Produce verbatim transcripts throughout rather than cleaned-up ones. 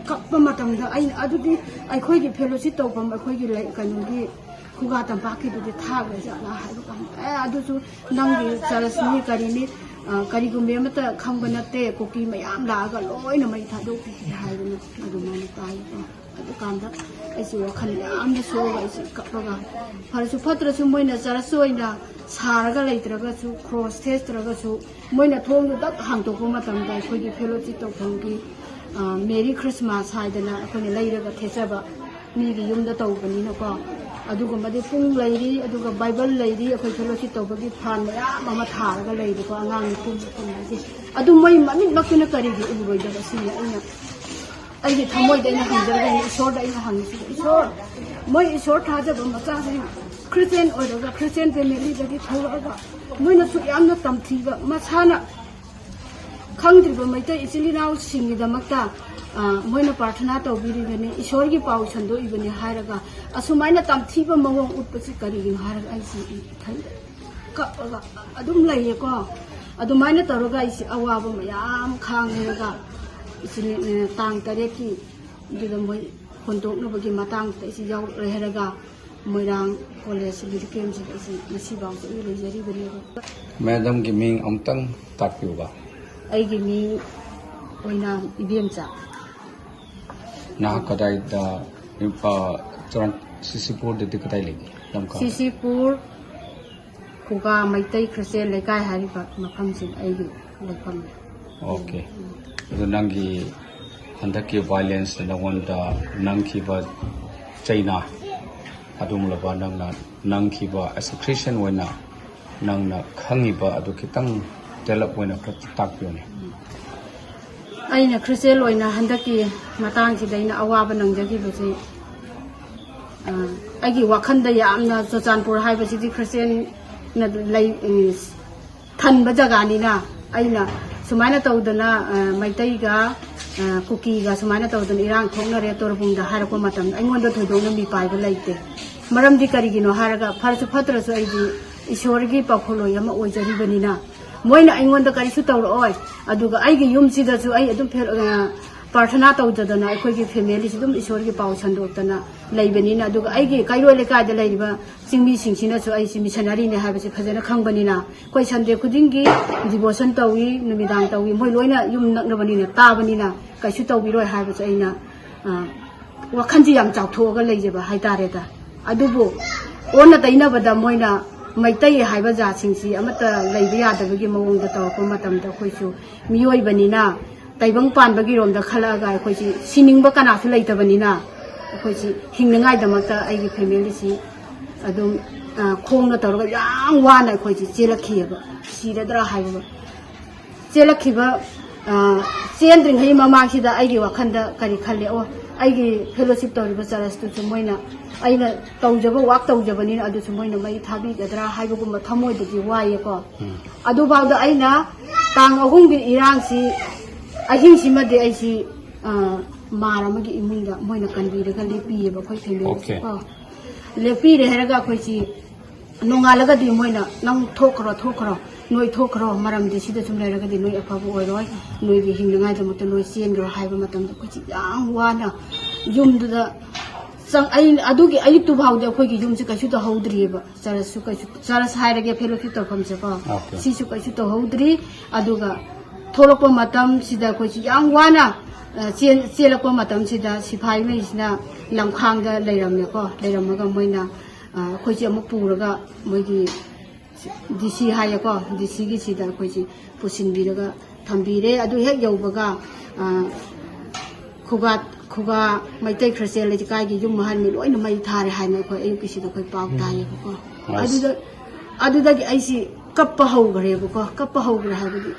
ꯀꯞꯄ ꯃꯇꯝꯗ ꯑꯩꯅ, "ꯑꯗꯨꯗꯤ ꯑꯩꯈꯣꯏꯒꯤ ꯐꯦꯂꯣꯁꯤꯞ ꯇꯧꯐꯝ, ꯑꯩꯈꯣꯏꯒꯤ ꯂꯩ-, ꯀꯩꯅꯣꯒꯤ ꯈꯨꯒꯥ ꯇꯝꯄꯥꯛꯀꯤꯗꯨꯗꯤ ꯊꯥꯈ꯭ꯔꯖꯥꯠꯂꯥ?" ꯍꯥꯏꯕ ꯀꯥꯟꯗ, "ꯑꯦ, ꯑꯗꯨꯁꯨ ꯅꯪꯒꯤ ꯆꯔꯆꯅꯤ, ꯀꯔꯤꯅꯤ, ꯑ, ꯀꯔꯤꯒꯨꯝꯕ ꯑꯃꯠꯇ ꯈꯪꯕ ꯅꯠꯇꯦ, ꯀꯨꯀꯤ ꯃꯌꯥꯝ ꯂꯥꯛꯑꯒ ꯂꯣꯏꯅ ꯃꯩ ꯊꯥꯗꯣꯛꯄꯤꯈꯤ" ꯍꯥꯏꯗꯅ ꯑꯗꯨꯃꯥꯏꯅ ꯇꯥꯏꯀꯣ꯫ ꯑꯗꯨꯀꯥꯟꯗ ꯑꯩꯁꯦ ꯋꯥꯈꯜ ꯌꯥꯝꯅ ꯁꯣꯛꯑꯒ ꯑꯩꯁꯦ ꯀꯞꯄꯒ, ꯐꯔꯁꯨ ꯐꯠꯇ꯭ꯔꯁꯨ ꯃꯣꯏꯅ ꯆꯔꯆ ꯑꯣꯏꯅ ꯁꯥꯔꯒ ꯂꯩꯇ꯭ꯔꯒꯁꯨ, ꯀ꯭ꯔꯣꯁ ꯊꯦꯠꯇ꯭ꯔꯒꯁꯨ, ꯃꯣꯏꯅ ꯊꯣꯡꯗꯨ ꯗꯛ ꯍꯥꯡꯇꯣꯛꯄ ꯃꯇꯝꯗ ꯑꯩꯈꯣꯏꯒꯤ ꯐꯦꯂꯣꯁꯤꯞ ꯇꯧꯐꯝꯒꯤ, ꯑ, ꯃꯦꯔꯤ ꯈ꯭ꯔꯤꯁꯃꯥꯁ ꯍꯥꯏꯗꯅ ꯑꯩꯈꯣꯏꯅ ꯂꯩꯔꯒ ꯊꯦꯠꯆꯕ, ꯃꯤꯒꯤ ꯌꯨꯝꯗ ꯇꯧꯕꯅꯤꯅꯀꯣ꯫ ꯑꯗꯨꯒꯨꯝꯕꯗꯤ ꯄꯨꯡ ꯂꯩꯔꯤ, ꯑꯗꯨꯒ ꯕꯥꯏꯕꯜ ꯂꯩꯔꯤ, ꯑꯩꯈꯣꯏ ꯐꯦꯂꯣꯁꯤꯞ ꯇꯧꯕꯒꯤ ꯐꯥꯟ ꯃꯌꯥꯝ ꯑꯃ ꯊꯥꯔꯒ ꯂꯩꯕꯀꯣ, ꯑꯉꯥꯡ ꯅꯤꯐꯨ ꯃꯄꯨꯝ ꯍꯥꯏꯁꯦ꯫ ꯑꯗꯨ ꯃꯣꯏ ꯃꯃꯤꯠꯃꯛꯇꯨꯅ ꯀꯔꯤꯒꯤ ꯎꯔꯣꯏꯗꯕ? ꯁꯤꯅꯤ ꯑꯩꯅ ꯑꯩꯒꯤ ꯊꯃꯣꯏꯗ ꯑꯩꯅ ꯍꯪꯖꯔꯒ, ꯑꯩꯅ ꯏꯁꯣꯔꯗ ꯑꯩꯅ ꯍꯪꯉꯤꯁꯤ, "ꯏꯁꯣꯔ, ꯃꯣꯏ ꯏꯁꯣꯔ ꯊꯥꯖꯕ ꯃꯆꯥꯁꯤꯡ ꯈ꯭ꯔꯤꯁꯇꯤꯌꯥꯟ ꯑꯣꯏꯔꯒ, ꯈ꯭ꯔꯤꯁꯇꯤꯌꯥꯟ ꯐꯦꯃꯤꯂꯤꯗꯒꯤ ꯊꯣꯛꯂꯛꯑꯒ, ꯃꯣꯏꯅ ꯁꯨꯛ ꯌꯥꯝꯅ ꯇꯝꯊꯤꯕ, ꯃꯁꯥꯅ ꯈꯪꯗ꯭ꯔꯤꯕ ꯃꯩꯇꯩ ꯏꯆꯤꯜ ꯏꯅꯥꯎꯁꯤꯡꯒꯤꯗꯃꯛꯇ, ꯑ, ꯃꯣꯏꯅ ꯄ꯭ꯔꯥꯔꯊꯅꯥ ꯇꯧꯕꯤꯔꯤꯕꯅꯤ, ꯏꯁꯣꯔꯒꯤ ꯄꯥꯎ ꯁꯟꯗꯣꯛꯏꯕꯅꯤ" ꯍꯥꯏꯔꯒ, ꯑꯁꯨꯃꯥꯏꯅ ꯇꯝꯊꯤꯕ ꯃꯑꯣꯡ ꯎꯠꯄꯁꯤ ꯀꯔꯤꯒꯤꯅꯣ ꯍꯥꯏꯔꯒ, ꯑꯩꯁꯤ ꯏꯊꯟꯗ ꯀꯞꯄꯒ ꯑꯗꯨꯝ ꯂꯩꯌꯦꯀꯣ꯫ ꯑꯗꯨꯃꯥꯏꯅ ꯇꯧꯔꯒ ꯑꯩꯁꯦ ꯑꯋꯥꯕ ꯃꯌꯥꯝ ꯈꯥꯡꯉꯦꯔꯒ, ꯏꯆꯤꯜ-, ꯑ, ꯇꯥꯡ ꯇꯔꯦꯠꯀꯤ ꯑꯗꯨꯗ ꯃꯣꯏ ꯍꯨꯟꯗꯣꯛꯅꯕꯒꯤ ꯃꯇꯥꯡꯁꯤꯗ ꯑꯩꯁꯦ ꯌꯥꯎꯔꯛꯂꯦ ꯍꯥꯏꯔꯒ, ꯃꯣꯏꯔꯥꯡ ꯀꯣꯂꯦꯖ ꯃꯦꯗꯤꯀꯦꯜꯁꯤꯗ ꯑꯩꯁꯦ ꯉꯁꯤꯐꯥꯎꯁꯨ ꯑꯩ ꯂꯩꯖꯔꯤꯕꯅꯦꯕ꯫ ꯃꯦꯗꯝꯒꯤ ꯃꯤꯡ ꯑꯃꯨꯛꯇꯪ ꯇꯥꯛꯄꯤꯌꯨꯕ꯫ ꯑꯩꯒꯤ ꯃꯤꯡ ꯑꯣꯏꯅ ꯏꯕꯦꯝꯆꯥ꯫ ꯅꯍꯥꯛ ꯀꯗꯥꯏꯗ, ꯏꯝꯐꯥꯜ, ꯆꯨꯔꯥꯟ-, ꯁꯤꯁꯤꯄꯨꯔꯗꯗꯤ ꯀꯗꯥꯏ ꯂꯩꯒꯦ? ꯂꯝꯀꯥ? ꯁꯤꯁꯤꯄꯨꯔ ꯈꯨꯒꯥ ꯃꯩꯇꯩ ꯈ꯭ꯔꯤꯁꯇꯤꯌꯥꯟ ꯂꯩꯀꯥꯏ ꯍꯥꯏꯔꯤꯕ ꯃꯐꯝꯁꯤꯡ ꯑꯩꯒꯤ ꯂꯩꯐꯝꯅꯤ꯫ ꯑꯣꯀꯦ꯫ ꯑꯗꯣ ꯅꯪꯒꯤ ꯍꯟꯗꯛꯀꯤ ꯚꯥꯏꯂꯦꯟꯁꯇ ꯅꯉꯣꯟꯗ ꯅꯪꯈꯤꯕ ꯆꯩꯅꯥ, ꯑꯗꯨꯒꯨꯝꯂꯕ ꯅꯪꯅ ꯅꯪꯈꯤꯕ as a Christian ꯑꯣꯏꯅ ꯅꯪꯅ ꯈꯪꯉꯤꯕ ꯑꯗꯨ ꯈꯤꯇꯪ ꯇꯦꯜꯂꯞ ꯑꯣꯏꯅ ꯈꯔ ꯇꯥꯛꯄꯤꯌꯨꯅꯦ꯫ ꯑꯩꯅ ꯈ꯭ꯔꯤꯁꯇꯦꯟ ꯑꯣꯏꯅ ꯍꯟꯗꯛꯀꯤ ꯃꯇꯥꯡꯁꯤꯗ ꯑꯩꯅ ꯑꯋꯥꯕ ꯅꯪꯖꯈꯤꯕꯁꯤ, ꯑ, ꯑꯩꯒꯤ ꯋꯥꯈꯜꯗ ꯌꯥꯝꯅ ꯆꯨꯔꯆꯥꯟꯄꯨꯔ ꯍꯥꯏꯕꯁꯤꯗꯤ ꯈ꯭ꯔꯤꯁꯇꯦꯟꯅ ꯂꯩ, ꯎꯝ, ꯊꯟꯕ ꯖꯒꯥꯅꯤꯅ, ꯑꯩꯅ ꯁꯨꯃꯥꯏꯅ ꯇꯧꯗꯅ, ꯑ, ꯃꯩꯇꯩꯒ, ꯑ, ꯀꯨꯀꯤꯒ ꯁꯨꯃꯥꯏꯅ ꯇꯧꯗꯅ ꯏꯔꯥꯡ ꯊꯣꯛꯅꯔꯦ ꯇꯣꯔꯕꯨꯡꯗ ꯍꯥꯏꯔꯛꯄ ꯃꯇꯝꯗ ꯑꯩꯉꯣꯟꯗ ꯊꯣꯏꯗꯣꯛꯅ ꯃꯤꯄꯥꯏꯕ ꯂꯩꯇꯦ꯫ ꯃꯔꯝꯗꯤ ꯀꯔꯤꯒꯤꯅꯣ ꯍꯥꯏꯔꯒ, ꯐꯔꯁꯨ ꯐꯠꯇ꯭ꯔꯁꯨ ꯑꯩꯗꯤ ꯏꯁꯣꯔꯒꯤ ꯄꯥꯎꯈꯣꯜꯂꯣꯏ ꯑꯃ ꯑꯣꯏꯖꯔꯤꯕꯅꯤꯅ, ꯃꯣꯏꯅ ꯑꯩꯉꯣꯟꯗ ꯀꯔꯤꯁꯨ ꯇꯧꯔꯛꯑꯣꯏ꯫ ꯑꯗꯨꯒ ꯑꯩꯒꯤ ꯌꯨꯝꯁꯤꯗꯁꯨ ꯑꯩ ꯑꯗꯨꯝ ꯐꯦꯜ-, ꯑ, ꯄ꯭ꯔꯥꯔꯊꯅꯥ ꯇꯧꯖꯗꯅ ꯑꯩꯈꯣꯏꯒꯤ ꯐꯦꯃꯤꯂꯤꯁꯤ ꯑꯗꯨꯝ ꯏꯁꯣꯔꯒꯤ ꯄꯥꯎ ꯁꯟꯗꯣꯛꯇꯅ ꯂꯩꯕꯅꯤꯅ, ꯑꯗꯨꯒ ꯑꯩꯒꯤ ꯀꯩꯔꯣꯏ ꯂꯩꯀꯥꯏꯗ ꯂꯩꯔꯤꯕ ꯆꯤꯡꯃꯤꯁꯤꯡꯁꯤꯅꯁꯨ ꯑꯩꯁꯤ ꯃꯤꯁꯅꯔꯤꯅꯦ ꯍꯥꯏꯕꯁꯤ ꯐꯖꯅ ꯈꯪꯕꯅꯤꯅ, ꯑꯩꯈꯣꯏ ꯁꯟꯗꯦ ꯈꯨꯗꯤꯡꯒꯤ ꯗꯤꯚꯣꯁꯟ ꯇꯧꯏ, ꯅꯨꯃꯤꯗꯥꯡ ꯇꯧꯏ, ꯃꯣꯏ ꯂꯣꯏꯅ ꯌꯨꯝ ꯅꯛꯅꯕꯅꯤꯅ ꯇꯥꯕꯅꯤꯅ ꯀꯩꯁꯨ ꯇꯧꯕꯤꯔꯣꯏ ꯍꯥꯏꯕꯁꯦ ꯑꯩꯅ, ꯑ, ꯋꯥꯈꯜꯁꯤ ꯌꯥꯝ ꯆꯥꯎꯊꯣꯛꯑꯒ ꯂꯩꯖꯕ ꯍꯥꯏꯇꯥꯔꯦꯗ꯫ ꯑꯗꯨꯕꯨ ꯑꯣꯟꯅ ꯇꯩꯅꯕꯗ ꯃꯣꯏꯅ ꯃꯩꯇꯩ ꯍꯥꯏꯕ ꯖꯥꯠꯁꯤꯡꯁꯤ ꯑꯃꯠꯇ ꯂꯩꯕ ꯌꯥꯗꯕꯒꯤ ꯃꯑꯣꯡꯗ ꯇꯧꯔꯛꯄ ꯃꯇꯝꯗ, ꯑꯩꯈꯣꯏꯁꯨ ꯃꯤꯑꯣꯏꯕꯅꯤꯅ ꯇꯥꯏꯕꯪ ꯄꯥꯟꯕꯒꯤ ꯔꯣꯝꯗ ꯈꯜꯂꯛꯑꯒ ꯑꯩꯈꯣꯏꯁꯤ ꯁꯤꯅꯤꯡꯕ ꯀꯅꯥꯁꯨ ꯂꯩꯇꯕꯅꯤꯅ, ꯑꯩꯈꯣꯏꯁꯤ ꯍꯤꯡꯅꯉꯥꯏꯗꯃꯛꯇ ꯑꯩꯒꯤ ꯐꯦꯃꯤꯂꯤꯁꯤ ꯑꯗꯨꯝ, ꯑ, ꯈꯣꯡꯅ ꯇꯧꯔꯒ ꯌꯥꯝ ꯋꯥꯅ ꯑꯩꯈꯣꯏꯁꯤ ꯆꯦꯜꯂꯛꯈꯤꯑꯕ꯫ ꯁꯤꯔꯗ꯭ꯔꯥ ꯍꯥꯏꯕ ꯆꯦꯜꯂꯛꯈꯤꯕ, ꯑ, ꯆꯦꯟꯗ꯭ꯔꯤꯉꯩ ꯃꯃꯥꯡꯁꯤꯗ ꯑꯩꯒꯤ ꯋꯥꯈꯜꯗ ꯀꯔꯤ ꯈꯜꯂꯦ? ꯑꯣ, ꯑꯩꯒꯤ ꯐꯦꯂꯣꯁꯤꯞ ꯇꯧꯔꯤꯕ ꯆꯔꯆꯇꯨꯁꯨ ꯃꯣꯏꯅ ꯑꯩꯅ ꯇꯧꯖꯕ ꯋꯥꯛ ꯇꯧꯖꯕꯅꯤꯅ ꯑꯗꯨꯁꯨ ꯃꯣꯏꯅ ꯃꯩ ꯊꯥꯕꯤꯒꯗ꯭ꯔꯥ ꯍꯥꯏꯕꯒꯨꯝꯕ ꯊꯃꯣꯏꯗꯗꯤ ꯋꯥꯏꯌꯦꯀꯣ꯫ ꯑꯗꯨꯐꯥꯎꯗ ꯑꯩꯅ ꯇꯥꯡ ꯑꯍꯨꯝꯒꯤ ꯏꯔꯥꯡꯁꯤ, ꯑꯍꯤꯡꯁꯤꯃꯗꯤ ꯑꯩꯁꯤ, ꯑ, ꯃꯥꯔ ꯑꯃꯒꯤ ꯏꯃꯨꯡꯗ ꯃꯣꯏꯅ ꯀꯟꯕꯤꯔꯒ ꯂꯦꯞꯄꯤꯑꯕ ꯑꯩꯈꯣꯏ ꯐꯦꯃꯤꯂꯤꯁꯦ Okay. ꯀꯣ꯫ ꯂꯦꯞꯄꯤꯔꯦ ꯍꯥꯏꯔꯒ ꯑꯩꯈꯣꯏꯁꯤ ꯅꯣꯡꯉꯥꯜꯂꯒꯗꯤ ꯃꯣꯏꯅ, "ꯅꯪ ꯊꯣꯛꯈ꯭ꯔꯣ, ꯊꯣꯛꯈ꯭ꯔꯣ, ꯅꯣꯏ ꯊꯣꯛꯈ꯭ꯔꯣ, ꯃꯔꯝꯗꯤ ꯁꯤꯗ ꯁꯨꯝ ꯂꯩꯔꯒꯗꯤ ꯅꯣꯏ ꯑꯐꯕ ꯑꯣꯏꯔꯣꯏ, ꯅꯣꯏꯒꯤ ꯍꯤꯡꯅꯉꯥꯏꯗꯃꯛꯇ ꯅꯣꯏ ꯆꯦꯟꯈ꯭ꯔꯣ" ꯍꯥꯏꯕ ꯃꯇꯝꯗ ꯑꯩꯈꯣꯏꯁꯤ ꯌꯥꯝ ꯋꯥꯅ ꯌꯨꯝꯗꯨꯗ ꯆꯪ-, ꯑꯩ ꯑꯗꯨꯒꯤ ꯑꯌꯨꯛꯇꯨ ꯐꯥꯎꯗꯤ ꯑꯩꯈꯣꯏꯒꯤ ꯌꯨꯝꯁꯦ ꯀꯩꯁꯨ ꯇꯧꯍꯧꯗ꯭ꯔꯤꯑꯕ꯫ ꯆꯔꯆꯁꯨ ꯀꯩꯁꯨ, ꯆꯔꯆ ꯍꯥꯏꯔꯒꯦ, ꯐꯦꯂꯣꯁꯤꯞ ꯇꯧꯐꯝꯁꯦꯀꯣ, Okay. ꯁꯤꯁꯨ ꯀꯩꯁꯨ ꯇꯧꯍꯧꯗ꯭ꯔꯤ꯫ ꯑꯗꯨꯒ ꯊꯣꯛꯂꯛꯄ ꯃꯇꯝꯁꯤꯗ ꯑꯩꯈꯣꯏꯁꯤ ꯌꯥꯝ ꯋꯥꯅ, ꯑ, ꯆꯦꯟ-, ꯆꯦꯜꯂꯛꯄ ꯃꯇꯝꯁꯤꯗ ꯁꯤꯐꯥꯏꯉꯩꯁꯤꯅ ꯂꯝꯈꯥꯡꯗ ꯂꯩꯔꯝꯃꯦꯀꯣ꯫ ꯂꯩꯔꯝꯃꯒ ꯃꯣꯏꯅ, ꯑ, ꯑꯩꯈꯣꯏꯁꯤ ꯑꯃꯨꯛ ꯄꯨꯔꯒ ꯃꯣꯏꯒꯤ ꯗꯤ ꯁꯤ ꯍꯥꯏꯌꯦꯀꯣ, ꯗꯤ ꯁꯤꯒꯤꯁꯤꯗ ꯑꯩꯈꯣꯏꯁꯤ ꯄꯨꯁꯤꯟꯕꯤꯔꯒ ꯊꯝꯕꯤꯔꯦ꯫ ꯑꯗꯨ ꯍꯦꯛ ꯌꯧꯕꯒ, ꯑ, ꯈꯨꯒꯥ, ꯈꯨꯒꯥ ꯃꯩꯇꯩ ꯈ꯭ꯔꯤꯁꯇꯤꯌꯥꯟ ꯂꯩꯀꯥꯏꯒꯤ ꯌꯨꯝ ꯑꯍꯟ ꯃꯤ ꯂꯣꯏꯅ ꯃꯩ ꯊꯥꯔꯦ ꯍꯥꯏꯅ ꯑꯩꯈꯣꯏ ꯑꯌꯨꯛꯀꯤꯁꯤꯗ ꯑꯩꯈꯣꯏ ꯄꯥꯎ ꯇꯥꯏꯌꯦꯕꯀꯣ꯫ ꯑꯁ꯫ ꯑꯗꯨꯗ, ꯑꯗꯨꯗꯒꯤ ꯑꯩꯁꯤ ꯀꯞꯄ ꯍꯧꯈ꯭ꯔꯦꯕꯀꯣ꯫ ꯀꯞꯄ ꯍꯧꯈ꯭ꯔꯦ ꯍꯥꯏꯕꯗꯤ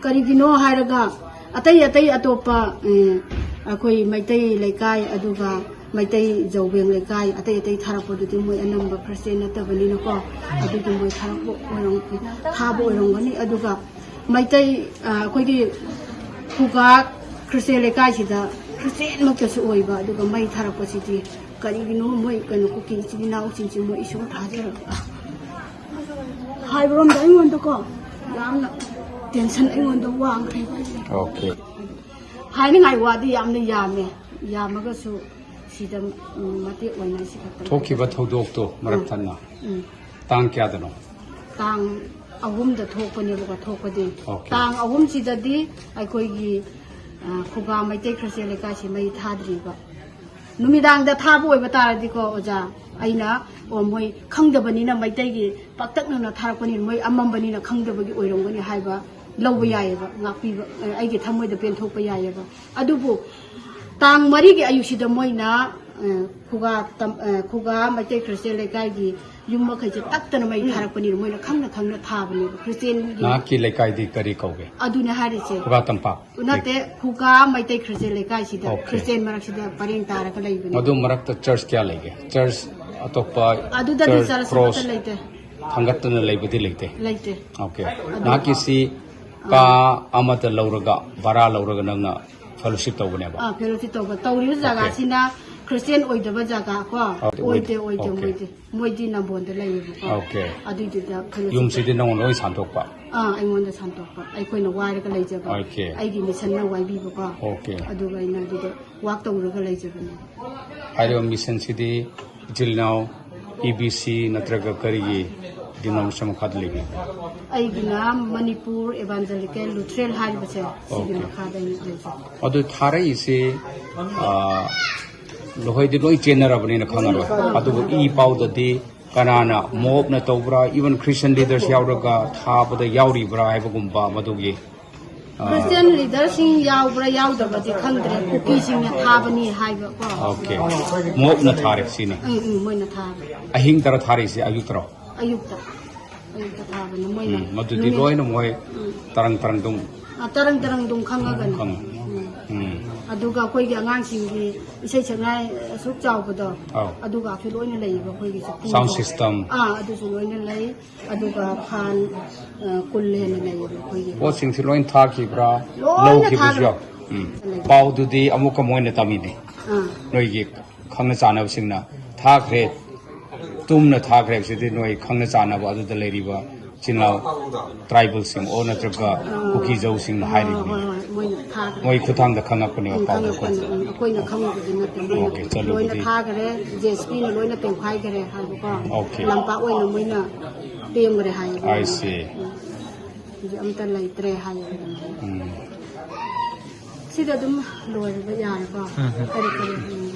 ꯀꯔꯤꯒꯤꯅꯣ ꯍꯥꯏꯔꯒ, ꯑꯇꯩ ꯑꯇꯩ ꯑꯇꯣꯞꯄ, ꯎꯝ, ꯑꯩꯈꯣꯏ ꯃꯩꯇꯩ ꯂꯩꯀꯥꯏ, ꯑꯗꯨꯒ ꯃꯩꯇꯩ ꯖꯧꯕꯦꯡ ꯂꯩꯀꯥꯏ, ꯑꯇꯩ ꯑꯇꯩ ꯊꯥꯔꯛꯄꯗꯨꯗꯤ ꯃꯣꯏ ꯑꯅꯝꯕ ꯈ꯭ꯔꯤꯁꯇꯤꯌꯥꯟ ꯅꯠꯇꯕꯅꯤꯅꯀꯣ, ꯑꯗꯨꯗꯤ ꯃꯣꯏ ꯊꯥꯔꯛꯄ ꯑꯣꯏꯔꯝ-, ꯊꯥꯕ ꯑꯣꯏꯔꯝꯒꯅꯤ꯫ ꯑꯗꯨꯒ ꯃꯩꯇꯩ, ꯑ, ꯑꯩꯈꯣꯏꯒꯤ ꯈꯨꯒꯥ ꯈ꯭ꯔꯤꯁꯇꯤꯌꯥꯟ ꯂꯩꯀꯥꯏꯁꯤꯗ ꯈ꯭ꯔꯤꯁꯇꯤꯌꯥꯟꯃꯛꯇꯁꯨ ꯑꯣꯏꯕ, ꯑꯗꯨꯒ ꯃꯩ ꯊꯥꯔꯛꯄꯁꯤꯗꯤ ꯀꯔꯤꯒꯤꯅꯣ? ꯃꯣꯏ ꯀꯩꯅꯣ ꯀꯨꯀꯤ ꯏꯆꯤꯜ ꯏꯅꯥꯎꯁꯤꯡꯁꯤ ꯃꯣꯏ ꯏꯁꯣꯔ ꯊꯥꯖꯔꯒ ꯍꯥꯏꯕꯔꯣꯝꯗ ꯑꯩꯉꯣꯟꯗꯀꯣ ꯌꯥꯝꯅ ꯇꯦꯟꯁꯟ ꯑꯩꯉꯣꯟꯗ ꯋꯥꯡꯈ꯭ꯔꯦꯕ꯫ Okay. ꯍꯥꯏꯅꯤꯡꯉꯥꯏ ꯋꯥꯗꯤ ꯌꯥꯝꯅ ꯌꯥꯝꯃꯦ꯫ ꯌꯥꯝꯃꯒꯁꯨ ꯁꯤꯗ, ꯎꯝ, ꯃꯇꯦꯛ ꯑꯣꯏꯅ ꯁꯤ ꯈꯛꯇꯪ ꯊꯣꯛꯈꯤꯕ ꯊꯧꯗꯣꯛꯇꯣ ꯃꯔꯛ ꯎꯝ꯫ ꯊꯠꯅ ꯎꯝ꯫ ꯇꯥꯡ ꯀꯌꯥꯗꯅꯣ? ꯇꯥꯡ ꯑꯍꯨꯝꯗ ꯊꯣꯛꯄꯅꯦꯕꯀꯣ, ꯊꯣꯛꯄꯗꯤ꯫ Okay꯫ ꯇꯥꯡ ꯑꯍꯨꯝꯁꯤꯗꯗꯤ ꯑꯩꯈꯣꯏꯒꯤ, ꯑ, ꯈꯨꯒꯥ ꯃꯩꯇꯩ ꯈ꯭ꯔꯤꯁꯇꯤꯌꯥꯟ ꯂꯩꯀꯥꯏꯁꯤ ꯃꯩ ꯊꯥꯗ꯭ꯔꯤꯕ꯫ ꯅꯨꯃꯤꯗꯥꯡꯗ ꯊꯥꯕ ꯑꯣꯏꯕ ꯇꯥꯔꯗꯤꯀꯣ, ꯑꯣꯖꯥ, ꯑꯩꯅ, ꯑꯣ, ꯃꯣꯏ ꯈꯪꯗꯕꯅꯤꯅ, ꯃꯩꯇꯩꯒꯤ ꯄꯥꯛꯇꯛꯅꯅ ꯊꯥꯔꯛꯄꯅꯤꯅ, ꯃꯣꯏ ꯑꯃꯝꯕꯅꯤꯅ ꯈꯪꯗꯕꯒꯤ ꯑꯣꯏꯔꯝꯒꯅꯤ ꯍꯥꯏꯕ ꯂꯧꯕ ꯌꯥꯏꯑꯕ, ꯉꯥꯛꯄꯤꯕ, ꯑ, ꯑꯩꯒꯤ ꯊꯃꯣꯏꯗ ꯄꯦꯟꯊꯣꯛꯄ ꯌꯥꯏꯑꯕ꯫ ꯑꯗꯨꯕꯨ ꯇꯥꯡ ꯃꯔꯤꯒꯤ ꯑꯌꯨꯛꯁꯤꯗ ꯃꯣꯏꯅ, ꯑ, ꯈꯨꯒꯥ ꯇꯝ-, ꯑ, ꯈꯨꯒꯥ ꯃꯩꯇꯩ ꯈ꯭ꯔꯤꯁꯇꯤꯌꯥꯟ ꯂꯩꯀꯥꯏꯒꯤ ꯌꯨꯝ ꯃꯈꯩꯁꯦ ꯇꯛꯇꯅ ꯃꯩ ꯊꯥꯔꯛꯄꯅꯤꯅ, ꯃꯣꯏꯅ ꯈꯪꯅ ꯈꯪꯅ ꯊꯥꯕꯅꯦꯕ, ꯈ꯭ꯔꯤꯁꯇꯤꯌꯥꯟꯒꯤ꯫ ꯅꯍꯥꯛꯀꯤ ꯂꯩꯀꯥꯏꯗꯤ ꯀꯔꯤ ꯀꯧꯒꯦ? ꯑꯗꯨꯅꯦ ꯍꯥꯏꯔꯤꯁꯦ꯫ ꯈꯨꯒꯥ ꯇꯝꯄꯥꯛ? ꯅꯠꯇꯦ, ꯈꯨꯒꯥ ꯃꯩꯇꯩ ꯈ꯭ꯔꯤꯁꯇꯤꯌꯥꯟ ꯂꯩꯀꯥꯏꯁꯤꯗ, Okay꯫ ꯈ꯭ꯔꯤꯁꯇꯤꯌꯥꯟ ꯃꯔꯛꯁꯤꯗ ꯄꯔꯦꯡ ꯇꯥꯔꯒ ꯂꯩꯕꯅꯦ꯫ ꯃꯗꯨ ꯃꯔꯛꯇ ꯆꯔꯆ ꯀꯌꯥ ꯂꯩꯒꯦ? ꯆꯔꯆ ꯑꯇꯣꯞꯄ, ꯑꯗꯨꯗꯗꯤ ꯆꯔꯆ ꯆꯔꯆ ꯀ꯭ꯔꯣꯁ ꯑꯃꯠꯇ ꯂꯩꯇꯦ꯫ ꯊꯥꯡꯒꯠꯇꯅ ꯂꯩꯕꯗꯤ ꯂꯩꯇꯦ? ꯂꯩꯇꯦ꯫ Okay꯫ ꯑꯗꯨ ꯅꯍꯥꯛꯀꯤꯁꯤ ꯀꯥ ꯑꯃꯗ ꯂꯧꯔꯒ, ꯚꯔꯥ ꯂꯧꯔꯒ ꯅꯪꯅ ꯐꯦꯂꯣꯁꯤꯞ ꯇꯧꯕꯅꯦꯕ? ꯑꯥ, ꯐꯦꯂꯣꯁꯤꯞ ꯇꯧꯕ꯫ ꯇꯧꯔꯤꯕ Okay꯫ ꯖꯒꯥꯁꯤꯅ ꯈ꯭ꯔꯤꯁꯇꯤꯌꯥꯟ ꯑꯣꯏꯗꯕ ꯖꯒꯥ ꯀꯣ? ꯑꯣꯏꯗꯦ, ꯑꯣꯏꯗꯦ, Okay꯫ ꯃꯣꯏꯗꯤ꯫ ꯃꯣꯏꯗꯤ ꯅꯝꯕꯣꯟꯗ ꯂꯩꯌꯦꯕꯀꯣ꯫ Okay꯫ ꯑꯗꯨꯏꯗꯨꯗ ꯐꯦꯂꯣꯁꯤꯞ ꯌꯨꯝꯁꯤꯗꯤ ꯅꯉꯣꯟꯗ ꯂꯣꯏ ꯁꯥꯟꯗꯣꯛꯄ? ꯑꯥ, ꯑꯩꯉꯣꯟꯗ ꯁꯥꯟꯗꯣꯛꯄ꯫ ꯑꯩꯈꯣꯏꯅ ꯋꯥꯏꯔꯒ ꯂꯩꯖꯕ꯫ Okay꯫ ꯑꯩꯒꯤ ꯃꯤꯁꯟꯅ ꯋꯥꯏꯕꯤꯕꯀꯣ꯫ Okay꯫ ꯑꯗꯨꯒ ꯑꯩꯅ ꯑꯗꯨꯗ ꯋꯥꯛ ꯇꯧꯔꯒ ꯂꯩꯖꯕꯅꯦ꯫ ꯍꯥꯏꯔꯤꯕ ꯃꯤꯁꯟꯁꯤꯗꯤ ꯏꯆꯤꯜ ꯏꯅꯥꯎ ꯏ ꯕꯤ ꯁꯤ ꯅꯠꯇ꯭ꯔꯒ ꯀꯔꯤꯒꯤ ꯗꯤꯅꯣꯃꯤꯅꯦꯁꯟ ꯃꯈꯥꯗ ꯂꯩꯕꯤꯕ꯭ꯔꯥ? ꯑꯩꯒꯤꯅ ꯃꯅꯤꯄꯨꯔ ꯑꯦꯚꯥꯟꯖꯦꯂꯤꯀꯦꯜ ꯂꯨꯊꯔꯦꯟ ꯍꯥꯏꯔꯤꯕꯁꯦ, ꯁꯤꯒꯤ Okay꯫ ꯃꯈꯥꯗ ꯑꯩꯅ ꯂꯩꯖꯩ꯫ ꯑꯗꯨ ꯊꯥꯔꯛꯏꯁꯦ, ꯑ, ꯅꯈꯣꯏꯗꯤ ꯂꯣꯏ ꯆꯦꯟꯅꯔꯕꯅꯤꯅ ꯈꯪꯉꯔꯣꯏ꯫ ꯑꯗꯨꯕꯨ ꯏ ꯄꯥꯎꯗꯗꯤ ꯀꯅꯥꯅ, ꯃꯣꯞꯅ ꯇꯧꯕ꯭ꯔꯥ, even Christian leaders ꯌꯥꯎꯔꯒ ꯊꯥꯕꯗ ꯌꯥꯎꯔꯤꯕ꯭ꯔꯥ ꯍꯥꯏꯕꯒꯨꯝꯕ ꯃꯗꯨꯒꯤ, ꯑ, ꯈ꯭ꯔꯤꯁꯇꯤꯌꯥꯟ ꯂꯤꯗꯔꯁꯤꯡ ꯌꯥꯎꯕ꯭ꯔꯥ ꯌꯥꯎꯗꯕꯗꯤ ꯈꯪꯗ꯭ꯔꯦ, ꯀꯨꯀꯤꯁꯤꯡꯅ ꯊꯥꯕꯅꯤ ꯍꯥꯏꯕ ꯀꯣ꯫ Okay꯫ ꯃꯣꯞꯅ ꯊꯥꯔꯦ ꯁꯤꯅꯤ꯫ ꯎꯝ, ꯎꯝ, ꯃꯣꯏꯅ ꯊꯥꯕ꯫ ꯑꯍꯤꯡ ꯇꯔꯥ ꯊꯥꯔꯤꯁꯦ ꯑꯌꯨꯛ ꯇꯔꯣ? ꯑꯌꯨꯛꯇ꯫ ꯑꯌꯨꯛꯇ ꯊꯥꯕꯅꯤ ꯃꯣꯏꯅ꯫ ꯎꯝ, ꯃꯗꯨꯗꯤ ꯅꯨꯃꯤꯠ ꯂꯣꯏꯅ ꯃꯣꯏ ꯎꯝ꯫ ꯇꯔꯪ ꯇꯔꯪ ꯑꯗꯨꯝ ꯑ, ꯇꯔꯪ ꯇꯔꯪ ꯑꯗꯨꯝ ꯈꯪꯉꯒꯅꯤ꯫ ꯈꯪꯉꯤ꯫ ꯎꯝ꯫ ꯎꯝ꯫ ꯑꯗꯨꯒ ꯑꯩꯈꯣꯏꯒꯤ ꯑꯉꯥꯡꯁꯤꯡꯒꯤ ꯏꯁꯩ ꯁꯛꯅꯥꯏ ꯑꯁꯨꯛ ꯆꯥꯎꯕꯗꯣ, ꯑꯧ꯫ ꯑꯗꯨꯒꯁꯨ ꯂꯣꯏꯅ ꯂꯩꯌꯦꯕ ꯑꯩꯈꯣꯏꯒꯤꯁꯦ꯫ Sound system꯫ ꯑꯥ, ꯑꯗꯨꯁꯨ ꯂꯣꯏꯅ ꯂꯩ꯫ ꯑꯗꯨꯒ ꯐꯥꯟ, ꯑ, ꯀꯨꯟ ꯍꯦꯟꯅ ꯂꯩꯌꯦꯕ ꯑꯩꯈꯣꯏꯒꯤ꯫ ꯄꯣꯠꯁꯤꯡꯁꯤ ꯂꯣꯏ ꯊꯥꯈꯤꯕ꯭ꯔꯥ? ꯂꯣꯏꯅ ꯂꯧꯈꯤꯕꯁꯨ ꯊꯥꯈ꯭ꯔꯦ꯫ ꯌꯥꯎ-, ꯎꯝ꯫ ꯂꯩ꯫ ꯄꯥꯎꯗꯨꯗꯤ ꯑꯃꯨꯛꯀ ꯃꯣꯏꯅ ꯇꯝꯃꯤꯅꯦ꯫ ꯑꯥ꯫ ꯅꯣꯏꯒꯤ ꯈꯪꯅ ꯆꯥꯟꯅꯕꯁꯤꯡꯅ ꯊꯥꯈ꯭ꯔꯦ꯫ ꯇꯨꯝꯅ ꯊꯥꯈ꯭ꯔꯦ ꯍꯥꯏꯕꯁꯤꯗꯤ ꯅꯣꯏ ꯈꯪꯅ ꯆꯥꯟꯅꯕ ꯑꯗꯨꯗ ꯂꯩꯔꯤꯕ ꯏꯆꯤꯟ ꯏꯅꯥꯎ ꯇ꯭ꯔꯥꯏꯕꯜꯁꯤꯡ ꯑꯣ ꯅꯠꯇ꯭ꯔꯒ ꯀꯨꯀꯤ ꯖꯧꯁꯤꯡꯅ ꯍꯥꯏꯔꯤꯕꯅꯤ? ꯍꯣꯏ, ꯍꯣꯏ, ꯃꯣꯏꯅ ꯊꯥꯈ꯭ꯔꯦ꯫ ꯃꯣꯏ ꯈꯨꯠꯊꯥꯡꯗ ꯈꯪꯉꯛꯄꯅꯦꯕ ꯎꯝ, ꯄꯥꯎꯗꯣ? ꯈꯪꯉꯛꯄꯅꯦ꯫ ꯎꯝ, ꯑꯩꯈꯣꯏꯅ ꯈꯪꯉꯨꯕꯗꯤ ꯅꯠꯇꯦ, ꯃꯣꯏꯅ ꯑꯣꯀꯦ, ꯆꯠꯂꯨꯕꯗꯤ ꯂꯣꯏꯅ ꯊꯥꯈ꯭ꯔꯦ, ꯖꯦ ꯑꯦꯁ ꯄꯤꯅ ꯂꯣꯏꯅ ꯇꯦꯝꯈꯥꯏꯈ꯭ꯔꯦ ꯍꯥꯏꯕꯀꯣ꯫ ꯑꯣꯀꯦ꯫ ꯂꯝꯄꯥꯛ ꯑꯣꯏꯅ ꯃꯣꯏꯅ ꯇꯦꯝꯈ꯭ꯔꯦ ꯍꯥꯏꯌꯦꯕ꯫ I see. ꯎꯝ, ꯍꯧꯖꯤꯛ ꯑꯝꯇ ꯂꯩꯇ꯭ꯔꯦ ꯍꯥꯏꯌꯦꯕ꯫ ꯎꯝ꯫ ꯁꯤꯗ ꯑꯗꯨꯝ ꯂꯣꯏꯔꯕ ꯌꯥꯔꯦꯀꯣ? ꯎꯝ, ꯎꯝ꯫ ꯀꯔꯤ ꯀꯔꯤ?